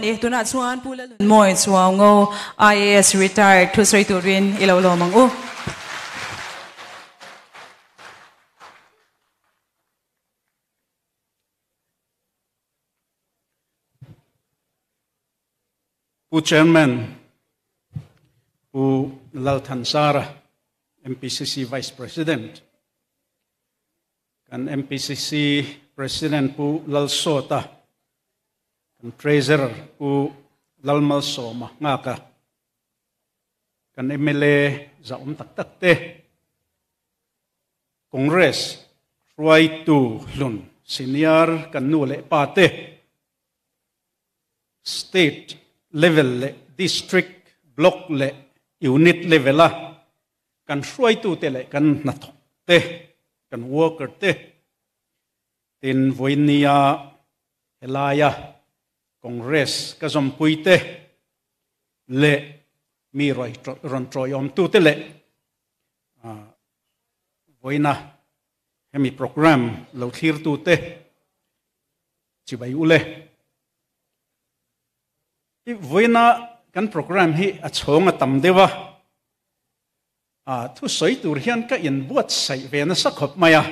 ni. Tunah chuan Pu Lalnunmawi Chuaungo, IAS Retired thusawi turin i lo lawm ang u. Pu Chairman, Pu Lal Thansara, MPCC Vice President, kan MPCC President Pu Lalsawta, kan Treasurer Pu Lalmalsawma Nghaka, kan mla zahawm tak tak te, Congress hruaitu hlun senior kan nu leh pa te, State level leh District, Block leh Unit level a kan hruaitute leh kan hnathawk te, kan worker te, tin vawinia helaia Congress ka zawmpui te leh mi rawn tawiawmtute leh vawiina hemi program lo thlirtute Chibai ule. I vawiina kan program hi a chhawng a tam deuh a, a thusawi tur hian ka inbuatsaih ve nasa khawp mai a.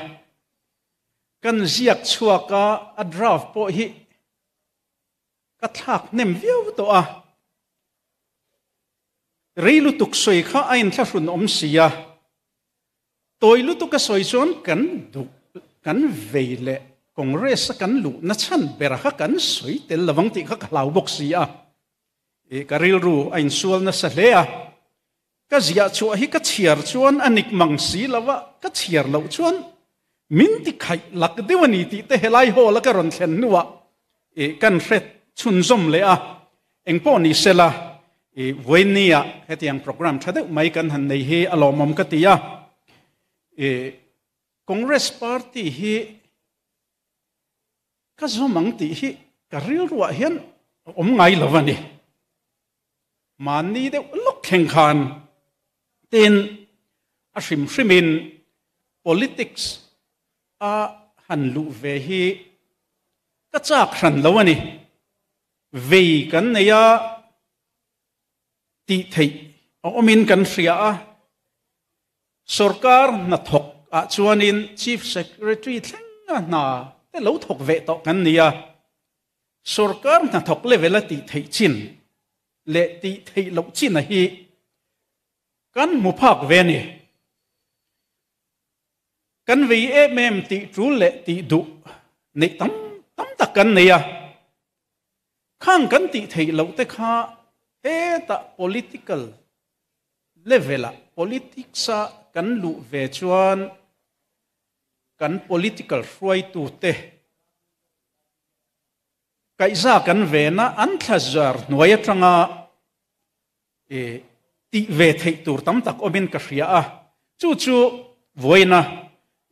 Kan ziak chhuak a, a draft pawh hi ka thlak hnem viau tawh a. Rei lutuk sawi kha a inthlahrun awm si a, Tawi lutuk a sawi chuan kan duh, kan vei leh Congress a kan luhna chhan bera kha kan sawi tel lovang tih kha ka hlau bawk si a. I ka rilru a insual nasa hle a, ka ziah chhuah hi ka chhiar chuan a nik mang si lo a, ka chhiar loh chuan min ti khaih lak deuh a ni tih te helai hall a ka rawn thlen hnuah i kan hre chhunzawm leh a, engpawh ni sela i vawinia hetiang program tha deuh mai kan han nei hi a lawmawm ka ti a, i Congress party hi ka zawm ang tih hi ka rilruah hian a awm ngai lo a ni. Mahni deuh lawk thleng khan tin a hrim hrimin politics a han luh ve hi ka chak hran lo a ni. Vei kan nei a, tih theih a awmin kan hria a. Sorkar hnathawk ah chuanin Chief Secretary thlenga hna te lo thawk ve tawh kan ni a. Sorkar hnathawk level a tih theih chin leh tih theih loh chin a hi kan hmu phak ve a ni. Kan vei em em tih tul leh tih duh neih tam tam tak kan nei a. Khang kan tih theih loh te kha hetah political level ah politics a kan luh ve chuan kan political hruaitu te kaihza kan vena an thlazar hnuai atanga e tih ve theih tur tam tak awmin ka hria a, chu chu vawiina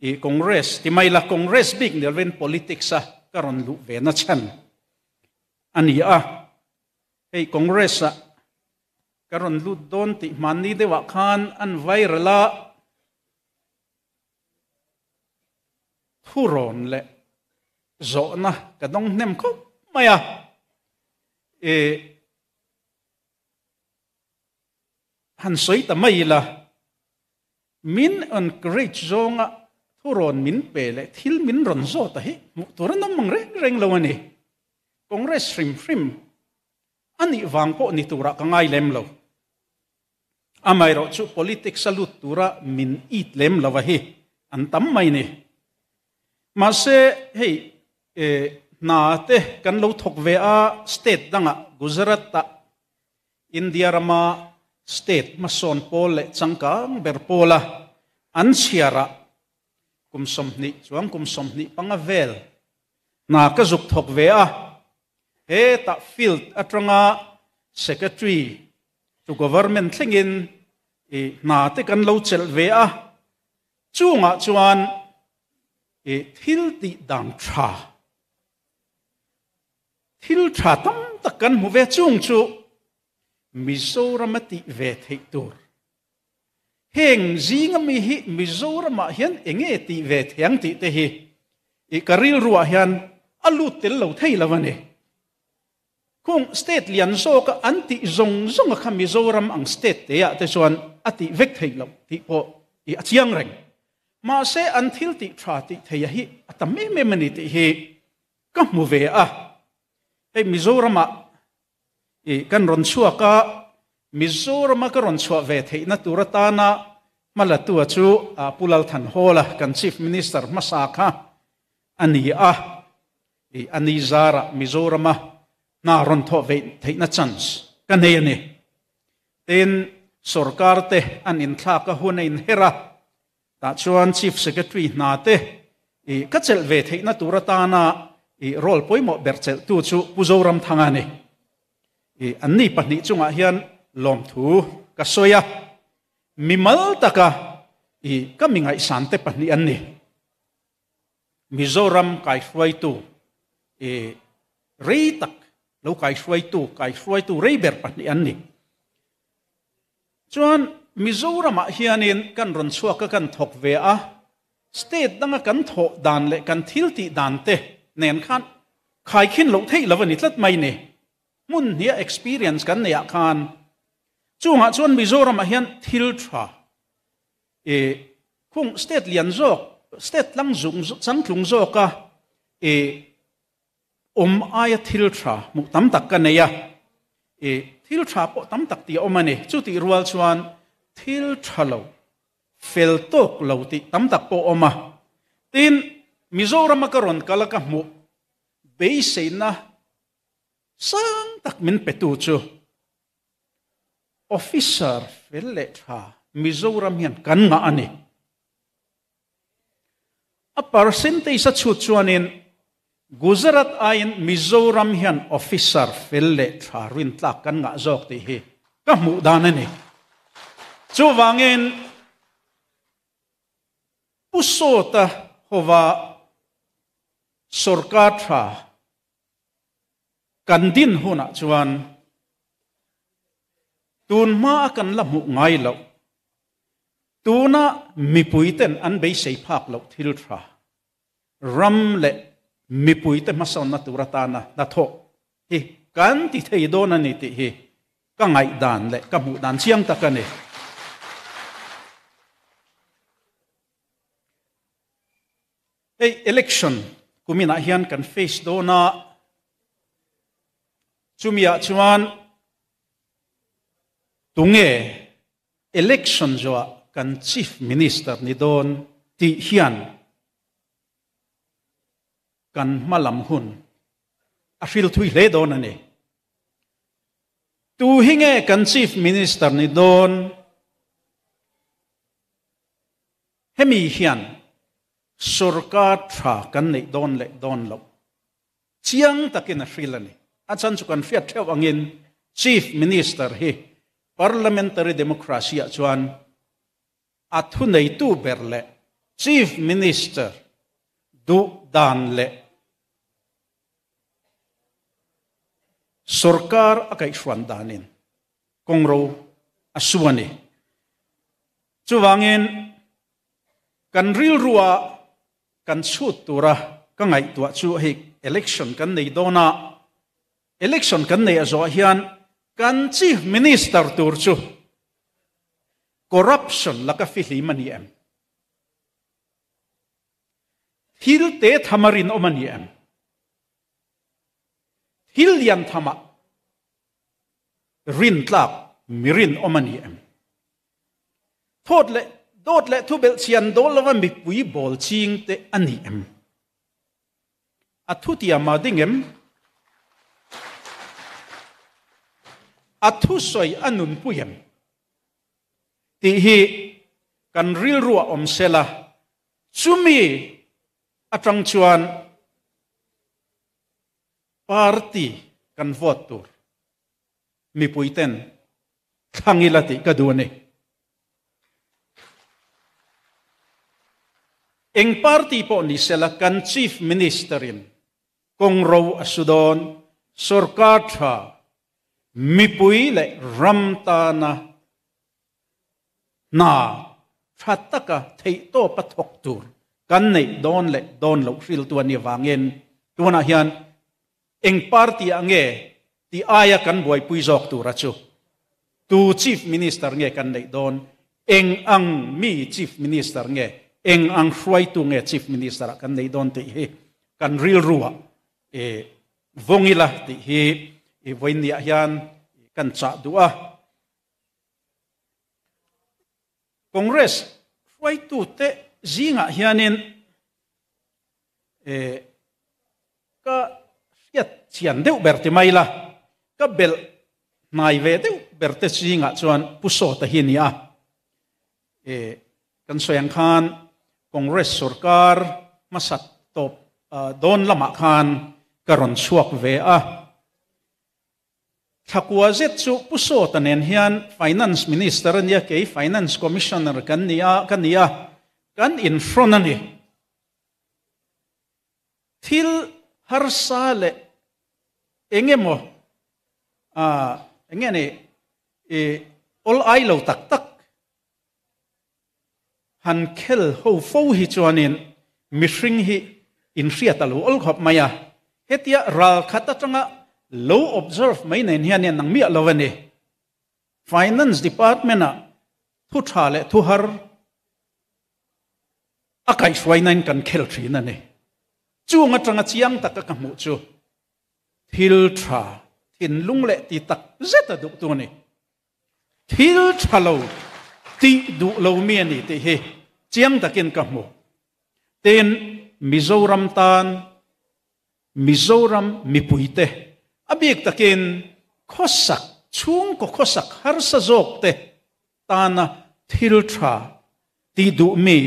i Congress ti mai la, Congress bik ni lovin politics a ka rawn luh ve na chhan a ni a, hei Congress ah ka rawn lut dawn tih hmanni deuhah khan an viral a, thurawn leh zawhna ka dawng hnem khawp mai a, e. Han sawi ta mai ila, min encourage zawnga thurawn min pe leh thil min rawn zawt a hi hmuh tur an awm ang reng reng lo a ni. Congress hrim hrim a nih vang pawh ni turah ka ngai lem lo. Amaherawh chu politics a lut tura min it lem lo a hi an tam mai ni. Mahse hei hna te kan lo thawk ve a state dangah Gujarat ah India rama state hmasawn pawl leh changkang ber pawla an chhiarah kum 20 chuang kum 25 vel hna ka zuk thawk ve a, hetah field atanga secretary to government thlengin i hna te kan lo chelh ve a, chungah chuan i thil tih dan tha Thil tha tam tak kan hmu ve chung chu Mizoram a tih ve theih tur. Heng zinga mi hi Mizoramah hian enge tih ve thei ang tih te hi i ka rilruah hian a lut tel lo thei lo a ni. Khung state lian zawka an tih zawng zawnga kha Mizoram ang state te ah te chuan a tih vek theih loh tih pawh i a chiang reng. Mahse an thil tih tha tih theia hi a tam em em a ni tih hi ka hmu ve a. Hei Mizoramah i kan rawn chhuak a, Mizorama ka rawn chhuah ve theihna tur atana hmalatua chu Pu Lalthanhawla kan Chief Minister hmasa kha a ni a. I a ni zarah Mizorama hna rawn thawh ve theihna chance ka nei a ni. Tin, sorkar te an inthlak a hun a inher a, tah chuan Chief Secretary hna te i ka chelh ve theihna tur atana i role pawimawh ber chelhtu chu Pu Zoramthanga a ni. I anni pahnih chungah hian lawmthu ka sawi a, mimal taka i ka mi ngaihsante pahnih an ni. Mizoram kaihruaitu i rei tak lo kaihruaitu kaihruaitu rei ber pahnih an ni. Chuan Mizoramah hianin kan rawn chhuak a kan thawk ve a, state danga kan thawh dan leh kan thil tih dan te nen khan khaikhin loh theih lo a ni tlat mai ni. Hmun hnia experience kan neih ah khan chungah chuan Mizoramah hian thil tha i khung state lian zawk, state tlang zung changtlung zawka i awm aia thil tha hmuh tam tak ka nei a, i thil tha pawh tam tak tih a awm a ni. Chutih rual chuan thil tha lo, fel tawk lo tih tam tak pawh a awm a. Tin, Mizorama ka rawn kal a ka hmuh beiseina sang tak min petu chu Officer fel leh tha Mizoram hian kan ngah a ni. A percentage a chhut chuanin Gujarat aiin Mizoram hian officer fel leh tha rintlak kan ngah zawk tih hi ka hmuh dan a ni. Chuvangin Pu Sawta hova sorkar tha Kan din hunah chuan tun hmaa kan la hmuh ngai loh, tuna mipuiten an beisei phak loh thil tha, ram leh mipuite hmasawnna tur atana hnathawh hi kan ti thei dawn a ni tih hi ka ngaihdan leh ka hmuh dan chiang tak a ni. Hei election kuminah hian kan face dawn a, chumiah chuan tunge election zawhah kan chief minister ni dawn tih hian kan hma lam hun a hril thui hle dawn a ni. Tu hi nge kan chief minister ni dawn? Hemi hian sorkar tha kan neih dawn leh dawn loh chiang takin a hril a ni. A chan chu kan hriat theuh angin Chief Minister hi Parliamentary Democracy ah chuan a thuneitu ber leh Chief Minister duh dan leh sorkar a kaihhruan danin kawngro a su a ni. Chuvangin, kan rilrua kan chhut tura ka ngaihtuah chu hei election kan nei dawn a, election kan neih a zawh hian kan Chief Minister tur chu corruption laka fihlim a ni em? Thil te tham a rinawm a ni em? Thil lian thamah Rintlak mi rinawm a ni em? Thawt leh dawt leh thubelh chhian dawl lova mipui bawl ching te a ni em? A thutiam a ding em? A thusawi a nunpui em? Tih hi kan rilruah awm sela, chumi atang chuan Party kan vote tur mipui ten thlang ila tih ka duh a ni. Eng party pawh ni sela kan Chief Minister in kawngro a su dawn, sorkar tha mipui leh ram tana hna tha taka theihtawpa thawk tur kan neih dawn leh dawn loh hriltu a nih avangin tunah hian eng party ah nge Tih aia kan buaipui zawk tura chu tu Chief Minister nge kan neih dawn? Eng ang mi Chief Minister nge? Eng ang hruaitu nge Chief Minister ah kan neih dawn tih hi kan rilruah i vawng ila tih hi i vawiinniah hian kan chah duh a. Congress hruaitute zingah hianin ka hriat chian deuh ber ti mai la, ka belh hnai ve deuh ber te zingah chuan Pu Sawta hi a ni a. Kan sawi ang khan Congress sorkar hmasat tawp dawn lamah khan ka rawn chhuak ve a. Thlakua zet chu Pu Sawta nen hian Finance Minister a nia, kei Finance Commissioner kan ni a, ka ni a, kan inhrawn a ni. Thil harsa leh eng emaw, eng nge ni, i awl ai lo tak tak han khel ho fo hi chuanin mihring hi inhriat a lo awl khawp mai a, hetia ral khat atanga lo observe mai nen hian in ang miah lo a ni. Finance Department ah thu tha leh thu har a kaihhruaina in kan khel thin a ni. Chung atanga chiang taka ka hmuh chu thil tha thinlung leh ti tak zet a duhtu a ni. Thil tha lo tih duh lo mi a ni tih hi chiang takin ka hmu. Tin, Mizoram tan Mizoram mipuite a bik takin khawsak chhungkaw khawsak harsa zawkte tana thil tha tih duh mi,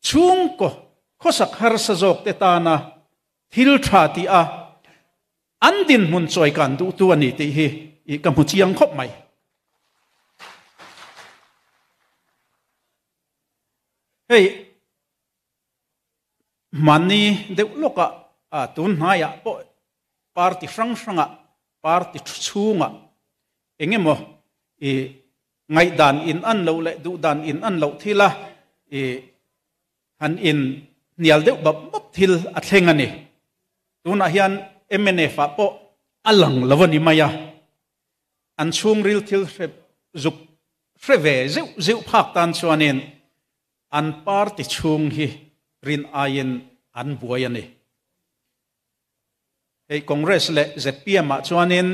chhungkaw khawsak harsa zawkte tana thil tha tih a An dinhmun chawi kan duhtu a ni tih hi ka hmu chiang khawp mai. Hei hmanni deuh lawkah tun hnaiah pawh party hrang hrangah party chhungah eng emaw i ngaihdan in an loh leh duhdan in an loh thila i han in hnial deuh bap bap thil a thleng a ni. Tunah hian mnf ah pawh a lang lo a ni mai a, an chhungril thil hre zuk hre ve zeuh zeuh phak tan chuanin an party chhung hi rin aiin an buai a ni. Hei Congress leh zpm ah chuanin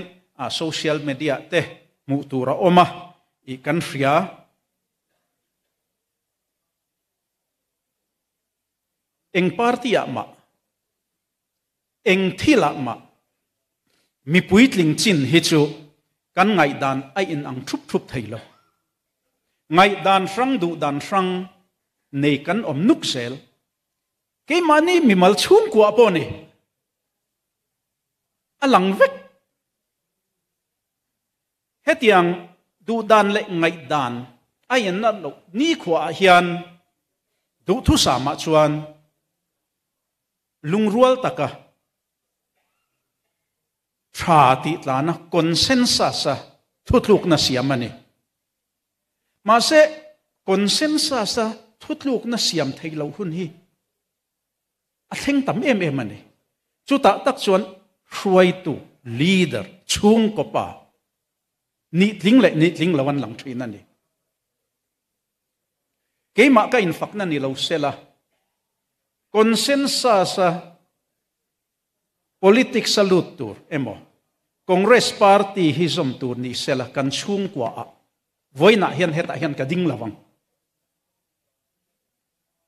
social media te hmuh tur a awm a, ih kan hria. Eng party ah mah, eng thil ah mah mi puitling chin hi chu kan ngaihdan a in ang thup thup thei lo. Ngaihdan hrang duhdan hrang nei kan awm nuk zel. Keimahni mimal chhungkua pawh ni a lang vek. Hetiang duhdan leh ngaihdan a in a loh nikhua ah hian duhthusam ah chuan lungrual taka tha tih tlana consensus a thutlukna siam a ni. Mahse consensus a thutlukna siam thei loh hun hi a thleng tam em em a ni. Chutah tak chuan hruaitu, leader, chhungkaw pa nih tling leh nih tling lo an lang thin a ni. Keimah ka infakna ni lo sela, consensus-a politics-a lut tur emaw, Congress party hi zawm tur ni sela kan chhungkuaah vawiinah hian hetah hian ka ding lo ang.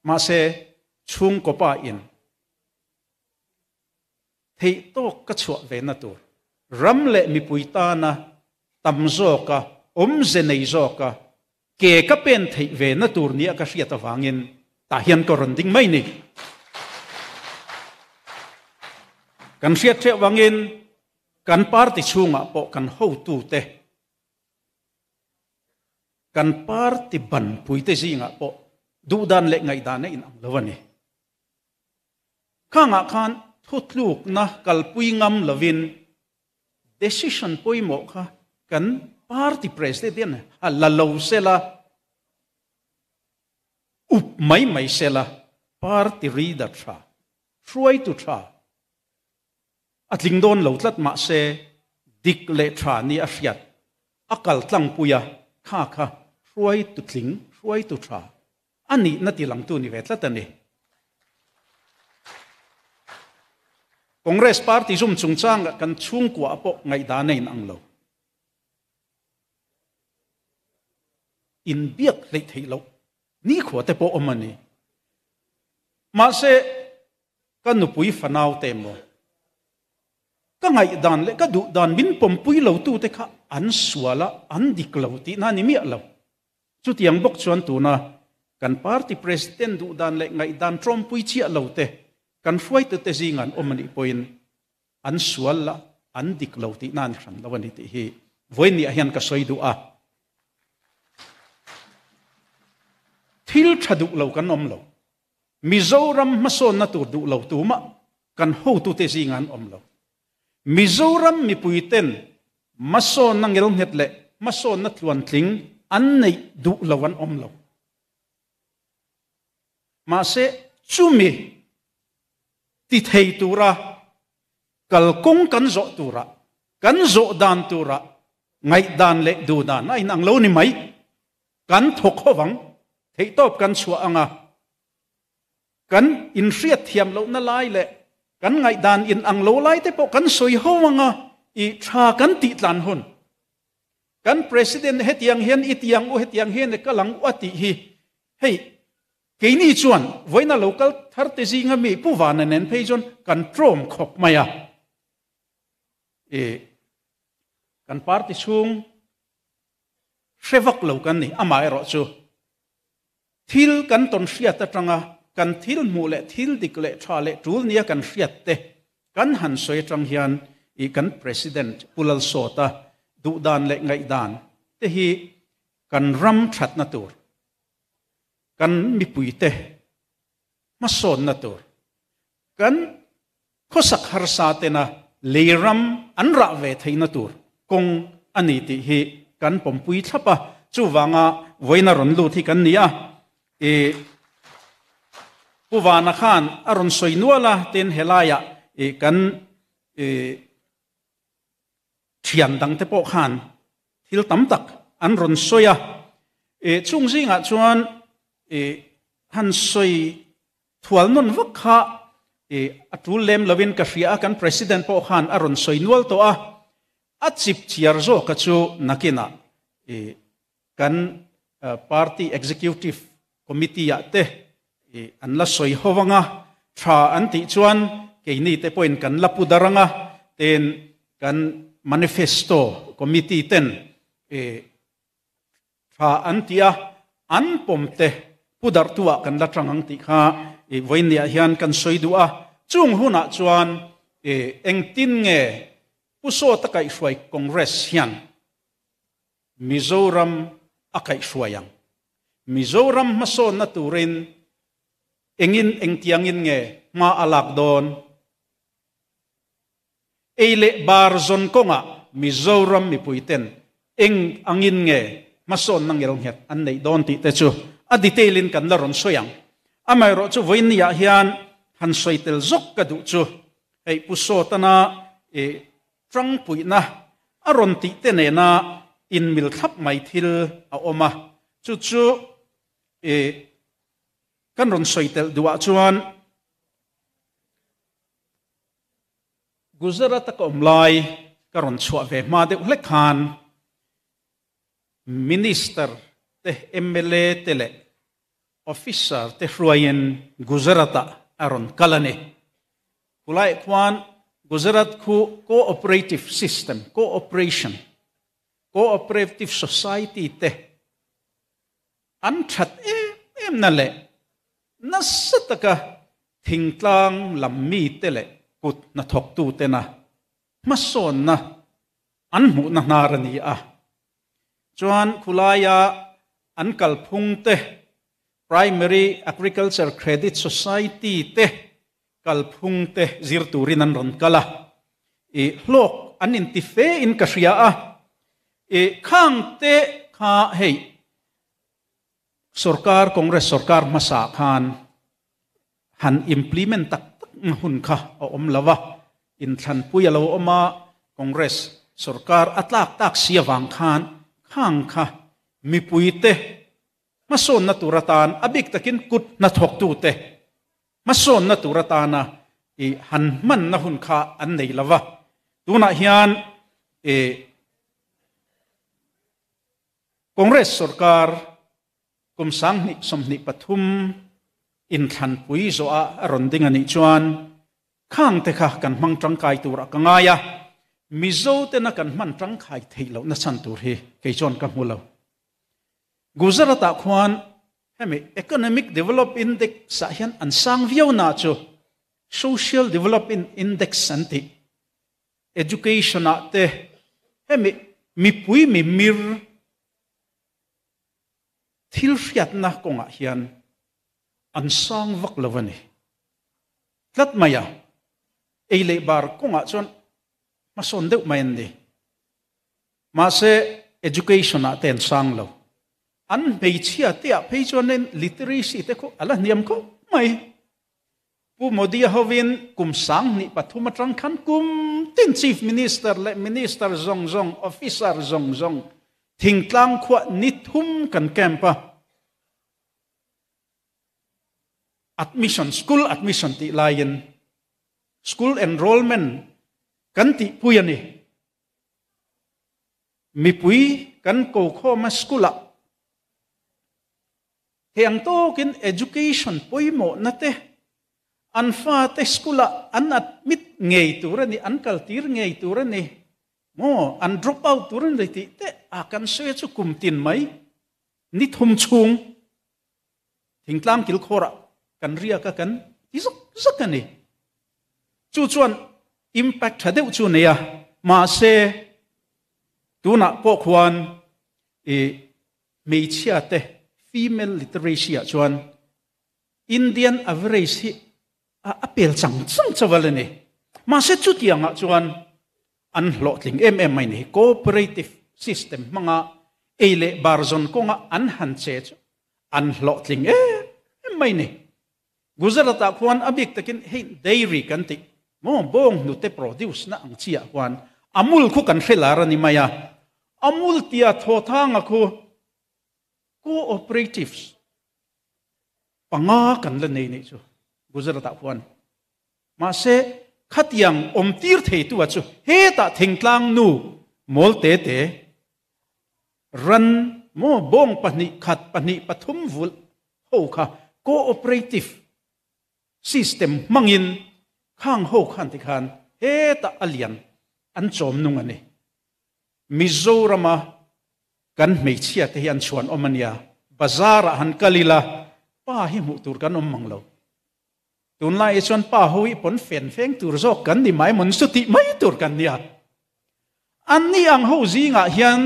Mahse, chhungkaw pa in theih tawk ka chhuah ve na tur, ram leh mipui tana tam zawka, awmze nei zawka ke ka pen theih ve na tur nia ka hriat avangin tah hian ka rawn ding mai ni. Kan hriat hreh vangin kan party chhungah pawh kan hotute, Kan party banpuite zingah pawh duhdan leh ngaihdan a inang lo a ni. Khangah khan thutlukna kalpui ngam lovin decision pawimawh kha kan party president a la lo sela, up mai mai sela, party leader tha, hruaitu tha a tling dawn lo tlat mahse. Dik leh tha ni a hriat a kal tlangpui a, kha kha hruaitu tling, hruaitu tha a nihna ti langtu ni ve tlat a ni. Congress party zum chungchangah kan chhungkuah pawh ngaihdan a inang lo. Inbiak hleih theih loh nikhua te pawh awm a ni. Mahse, ka nupui fanau te maw? Ka ngaihdan leh ka duhdan min pawmpui lotute kha an sual a, an dik lo tihna a ni miah lo. Chutiang bawk chuan tuna kan party president duhdan leh ngaihdan tawmpui chiah lo te, kan hruaitute zinga an awm a nih pawhin an sual la, an dik lo tihna a ni hran lo a ni tih hi vawiinniah hian ka sawi duh a. Thil tha duh lo kan awm lo. Mizoram hmasawnna tur duh lo tumah kan hotute zingah an awm lo. Mizoram mipuiten hmasawnna ngelnghet leh hmasawnna tluantling an neih duh lo an awm lo. Mahse, chumi ti thei tura kalkawng kan zawh tura, kan zawh dan tura ngaihdan leh duhdan a inang lo ni mai. Kan thawk ho vang, theihtawp kan chhuah ang a, kan inhriat thiam lohna lai leh kan ngaihdan inang lo lai te pawh kan sawi ho ang a, i tha kan tih tlan hun. Kan President hetiang hian i tiang u, hetiang hian i kal ang u a tih hi hei keini chuan vawiina lo kal thar te zinga mi Pu Vana nen phei chuan kan tlawm khawp mai a. I kan party chhung Hre vak lo kan ni, amaherawh chu thil kan tawn hriat atanga kan thil hmuh leh thil dik leh tha leh tul nia kan hriat te kan han sawi atang hian i kan President Pu Lalsawta duhdan leh ngaihdan te hi kan ram thatna tur, kan mipuite hmasawnna tur, kan khawsak harsa tena lei ram an rah ve theihna tur kawng a ni tih hi kan pawmpui thlap a, chuvanga vawiina rawn lut hi kan ni a. I Pu Vana khan a rawn sawi nual a, tin helaiah i kan i thian dangte pawh khan thil tam tak an rawn sawi a. I chung zingah chuan i han sawi Thual nawn vak kha i a tul lem loin ka hria a, kan President pawh khan a rawn sawi nual tawh a, a chip chiar zawka chu nakinah i kan Party Executive Committee ah te i an la sawi ho ang a, tha an tih chuan keini te pawhin kan la pu dar ang a, tin kan Manifesto Committee ten i Tha an ti a, an pawm te pu darhtu ah kan la tang ang tih kha i vawiinniah hian kan sawi duh a. Chung hunah chuan i engtin nge Pu Sawta kaihhruai Congress hian Mizoram a kaihhruai ang? Mizoram hmasawnna turin engin engtiangin nge hma a lak dawn? Ei leh bar zawn kawngah Mizoram mipuiten eng angin nge hmasawnna ngelnghet an neih dawn tih te chu a detail in kan la rawn sawi ang. Amaherawh chu vawiinniah hian han sawi tel zawk ka duh chu hei Pu Sawtana i tangpuihna a rawn tih te nena inmil thlap mai thil a awm a, chu chu i kan rawn sawi tel duhah chuan Gujarat a ka awm lai ka rawn chhuah ve hma deuh hlek khan Minister te, mla te leh Officer te hruaiin Gujarat ah a rawn kal a ni. Khulaiah khuan Gujarat khu Co-operative System, Co-operation, Co-operative Society te an that em em na leh nasa taka thingtlang lam mite leh kut hnathawktutena hmasawnna an hmuhna hnar a ni a. Chuan khulaia an kalphung te, Primary Agriculture Credit Society te kalphung te zir turin an rawn kal a, i hlawk an inti fe in ka hria a, i khang te kha hei Sorkar, Congress sorkar hmasa khan han implement tak tak na hun kha a awm lo a, inthlanpui a lo awm a, Congress. Sorkar a tlak tak si avang khan khang kha mipuite hmasawnna tur atan a bik takin kut hnathawktute hmasawnna tur atana i han hmanna hun kha an nei lo va. Tunah hian i Congress sorkar kum 2023 inthlanpui zawhah a rawn ding a nih chuan khang te kha kan hmang tangkai tur a ka ngai a, Mizo tena kan hman tangkai theih lohna chhan tur hi kei chuan ka hmu lo. Gujarat-ah khuan hemi Economic Develop Index-ah hian an sang viau na chu Social Development Index an tih Education-ah te hemi mipui mimir thil hriatna kawngah hian an sang vak lo a ni. Tlat mai a, ei leh bar kawngah chuan hmasawn deuh mai an ni. Mahse, education-ah te an sang lo. An hmeichhia te ah phei chuanin literacy te khaw a la hniam khawp mai. Pu Modi-a hovin kum 2003 atang khan kum tin Chief Minister leh Minister zawng zawng, Officer zawng zawng thingtlang khuah ni thum kan camp a. Admission, school admission tih laiin school enrollment kan tihpui a ni. Mipui kan ko khawm a school-ah. Heng tawkin education pawimawhna te, an fate school-ah an admit ngei tur a ni, an kaltir ngei tur a ni maw, an drop out tur a ni tih te a kan sawi a chu kum tin mai ni thum chhung thingtlang kilkhawrah kan riak a kan ti zak zak a ni. Chu chuan impact tha deuh chu nei a, mahse tunah pawh khuan i Hmeichhia te female literacy ah chuan Indian average hi a a pel chang chang chauh a la ni. Mahse chutiang ah chuan an hlawhtling em em mai ni. Cooperative system hmanga ei leh bar zawn kawnga an han che chu an hlawhtling em em mai ni. Gujarat ah khuan a bik takin hei dairy kan tih maw bawng hnute produce na ang chi ah khuan Amul khu kan hre lar a ni mai a, Amul tia thawthanga khu cooperatives panga kan la nei neih chu Gujarat ah khuan. Mahse khatiang awm tir thei tu ah chu hetah thingtlang nu mawl te te ran maw bawng pahnih khat pahnih pathum vulh ho kha cooperative system hmangin khang ho khan tikhan hetah a lian an chawm nung a ni. Mizorama kan hmeichhia te hi an chhuan awm a nia, bazar ah han kal ila pa hi hmuh tur kan awm mang lo. Tunlai hi chuan pa ho hi pawn fen feng tur zawk kan ni mai mawn chu tih mai tur kan nia. Anni ang ho zingah hian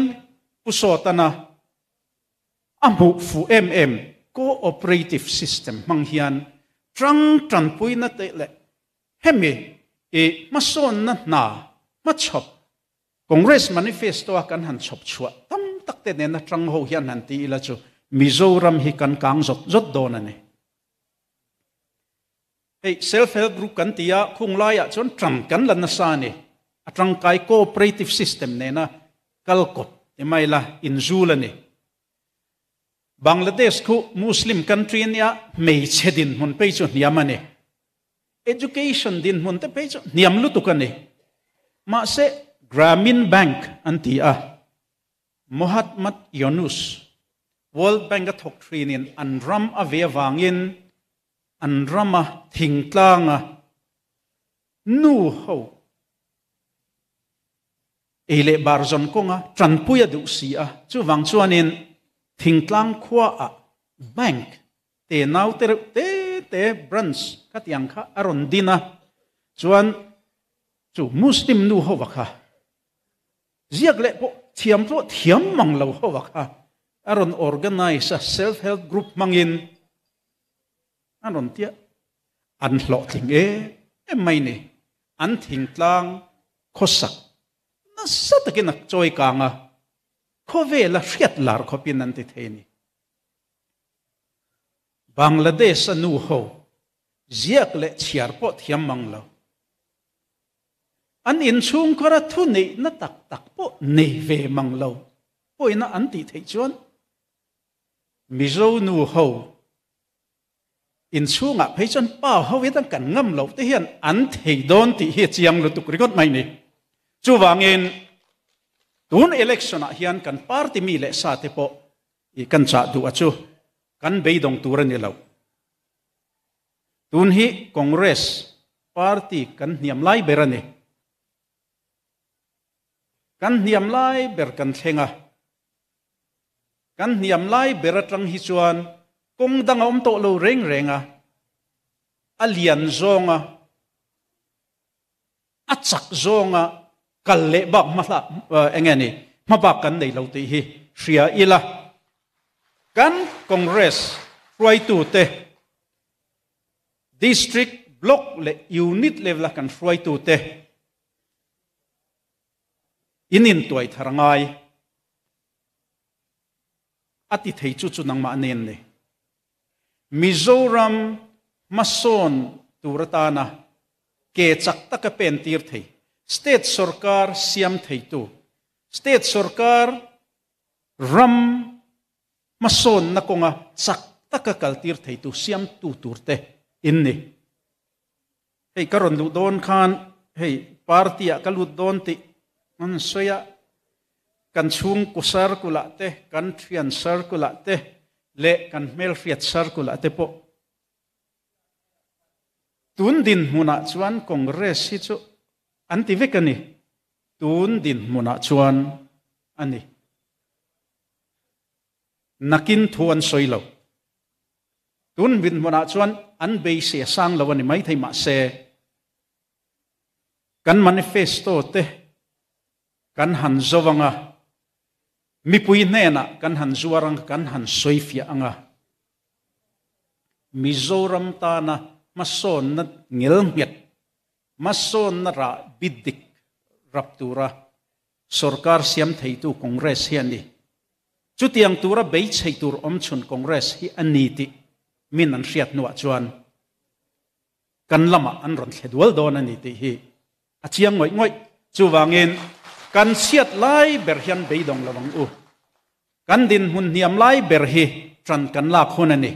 Pu Sawtana a hmuh fuh em em cooperative system hmang hian tang tanpuina te leh hemi i hmasawnna hna hmachhawp Congress manifesto a kan han chhawp chhuah tam tak te nena tang ho hian han ti ila chu Mizoram hi kan kang zawt zawt dawn a ni. Hei self help group kan ti a, khung laiah chuan tang kan la nasa a ni. A tangkai cooperative system nena kal kawp ti mai la inzul a ni. Bangladesh khu Muslim country a nia, hmeichhe dinhmun phei chu hniam a ni. Education dinhmun te phei chu hniam lutuk a ni. Mahse Grameen Bank an ti a, Mohammad Yunus, World Bank a thawk thinin an ram a ve avangin an rama thingtlanga nu ho ei leh bar zawn kawnga tanpui a duh si a, chuvang chuanin thingtlang khuaah bank te nau te reuh te te branch khatiang kha a rawn din a, chuan chu Muslim nu ho kha Ziak leh pawh thiam pawh thiam mang lo ho a kha a rawn organise a, self help group hmangin an rawn tia an hlawhtling em em mai ni. An thingtlang khawsak nasa takin a chawi kang a, khawvela hriat lar khawpin an ti thei a ni. Bangladesh a nu ho ziak leh chhiar pawh thiam mang lo. An inchhungkhawra thuneihna tak tak pawh nei ve mang lo pawhina an tih theih chuan Mizo nu ho inchhungah phei chuan pa ho in an kan ngam loh te hian an thei dawn tih hi a chiang lutuk ringawt mai ni. Chuvangin tun election ah hian kan party mi leh sa te pawh i kan chah duh a chu kan beidawng tur a ni lo. Tun hi Congress party kan hniam lai ber a ni. Kan hniam lai ber kan thleng a. Kan hniam lai ber atang hi chuan kawng dang a awm tawh lo reng reng a, a lian zawnga, a chak zawnga kal leh bak hma hlah eng nge ni hma bak kan nei lo tih hi hria ila. Kan Congress hruaitute District, Block leh Unit level a kan hruaitute in intuai thar ngai a ti thei chu chu nangmah nen ni. Mizoram hmasawn tur atana ke chak taka pen tir thei State sorkar siam theitu, State sorkar ram hmasawnna kawnga chak taka kaltir theitu siamtu turte in ni. Hei ka rawn luh dawn khan hei party ah ka lut dawn tih an sawi a, kan chhungkaw circle ah te, kan thian circle ah te leh kan hmelhriat circle ah te pawh tun dinhmunah chuan Congress hi chu an ti vek a ni, tun dinhmunah chuan a ni. Nakin thu an sawi lo. Tun dinhmunah chuan an beisei a sang lo a ni maithei mahse kan manifesto te kan han zo anga, mipui hnenah kan han zuar anga, kan han sawifiah anga, Mizoram tana hmasawnna ngelnghet, hmasawnna rah bidik rap tura Sorkar siam theitu Congress hi a ni. Chutiang tura beichei tur awmchhun Congress hi a ni tih min an hriat hnuah chuan kan lamah an rawn thle dual dawn a ni tih hi a chiang ngawih ngawih. Chuvangin kan chhiat lai ber hian beidawng lo ang u. Kan dinhmun hniam lai ber hi ṭan kan lak hun a ni.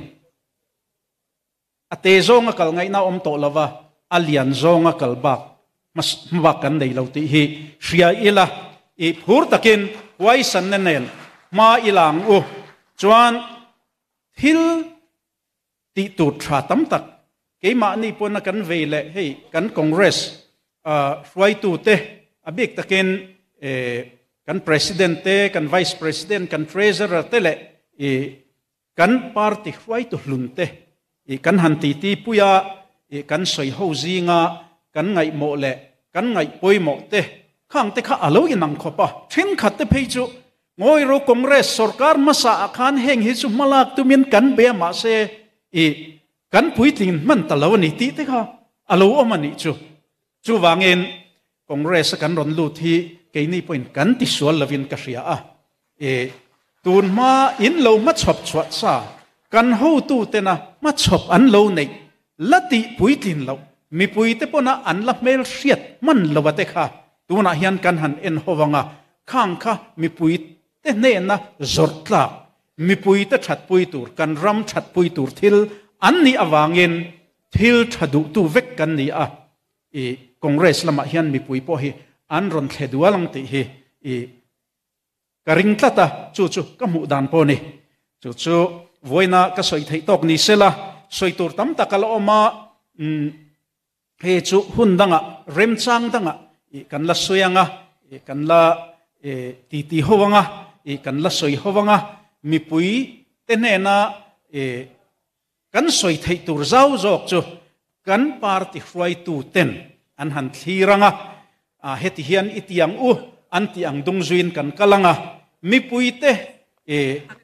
A te zawnga kal ngaihna awm tawh lo va, a lian zawnga kal bak hmabak kan nei lo tih hi hria ila, i phur takin huaisanna nen hma i la ang u. Chuan thil tih tur tha tam tak keimahni pawna kan vei leh hei kan Congress hruaitute a bik takin kan President te, kan Vice President, kan Treasurer te leh i Kan party hruaitu hlun te i kan han titi pui a, i kan sawi ho zinga kan ngaihmawh leh kan ngaih pawimawh te khang te kha a lo inang khawp a. Thenkhat te phei chu Ngawi ro Congress sorkar hmasa ah khan heng hi chu hmalak tumin kan be a mahse i kan puitling hman ta lo a ni tih te kha a lo awm a nih chu. Chuvangin Congress a kan rawn lut hi keini pawhin kan tisual lovin ka hria a. I tun hma in lo hmachhawp chhuah sa kan hotutena hmachhawp an lo neih la tih puitlin loh mipuite pawna an la hmel hriat hman lo a te kha tunah hian kan han en ho anga khang kha mipuite hnena zawrh tlak mipuite thatpui tur kan ram thatpui tur thil an nih avangin thil tha duhtu vek kan ni a. I Congress lamah hian mipui pawh hi an rawn thle dual ang tih hi i ka ring tlat a, chu chu ka hmuh dan pawh a ni. Chu chu vawiina ka sawi theih tawk ni sela, sawi tur tam tak a la awm a, umm hei chu hun dangah, remchang dangah i kan la sawi ang a, i kan la i titi ho ang a, i kan la sawi ho ang a, mipui te hnena i Kan sawi theih tur zau zawk chu kan party hruaitu ten an han thlir ang a, heti hian i ti ang u an tih ang dung zuiin kan kal ang a, mipuite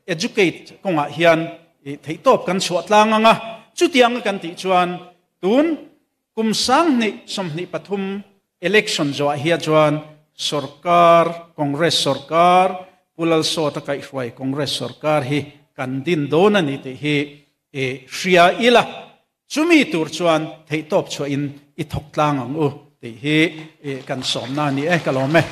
educate kawngah hian theihtawp kan chhuah tlang ang a, chutianga kan tih chuan tun kum 2023 election zawhah hian chuan sorkar, Congress sorkar, Pu Lalsawta kaihhruai Congress sorkar hi kan din dawn a ni tih hi i hria ila, chumi tur chuan theihtawp chhuahin i thawk tlang ang u. tih hi kan sawmna a ni e, ka lawm e.